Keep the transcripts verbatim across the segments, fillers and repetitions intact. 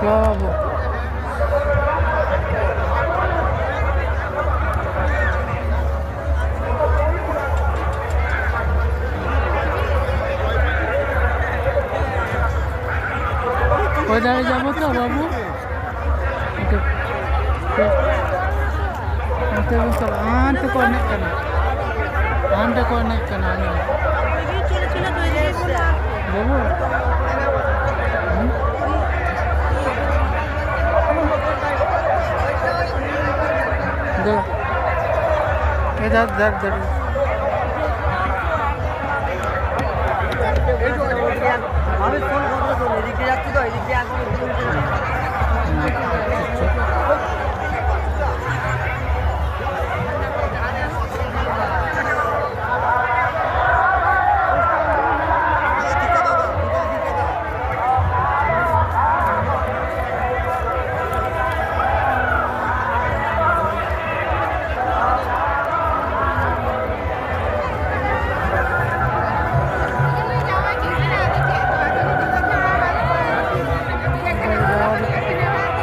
বাবু। ওই ধারে যাবো তো, বাবু? ওকে। ᱚᱱᱛᱮ ᱵᱚᱱ ᱪᱟᱞᱟᱜᱼᱟ᱾ ᱦᱟᱱᱛᱮ ᱠᱚ ᱮᱱᱮᱡ ᱠᱟᱱᱟ, ᱦᱟᱱᱛᱮ ᱠᱚ ᱮᱱᱮᱡ ᱠᱟᱱᱟ᱾ ᱵᱟᱹᱵᱩ᱾ ᱦᱩᱸ? ᱫᱮᱞᱟ᱾ ᱮ, ᱫᱟᱹᱲ, ᱫᱟᱹᱲ, ᱫᱟᱹᱲ᱾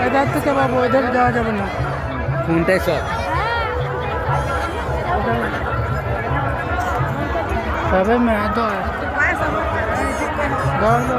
ᱮᱫᱟᱨ ᱛᱮ ᱪᱟᱵᱟ ᱵᱚ, ᱮᱫᱟᱨ ᱡᱟᱣᱟ ᱡᱟᱵᱮ ᱱᱟ᱾ ᱯᱷᱳᱱ ᱴᱮ ᱥᱚ᱾ ᱥᱟᱵᱮ ᱢᱮ, ᱟᱫᱚ ᱫᱚᱦᱚ ᱫᱚ᱾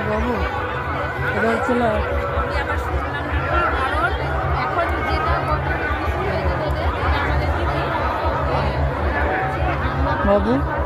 ᱵᱟᱹᱵᱩ, ᱮᱫᱟᱨ ᱪᱟᱞᱟᱜ᱾ ᱵᱟᱹᱵᱩ᱾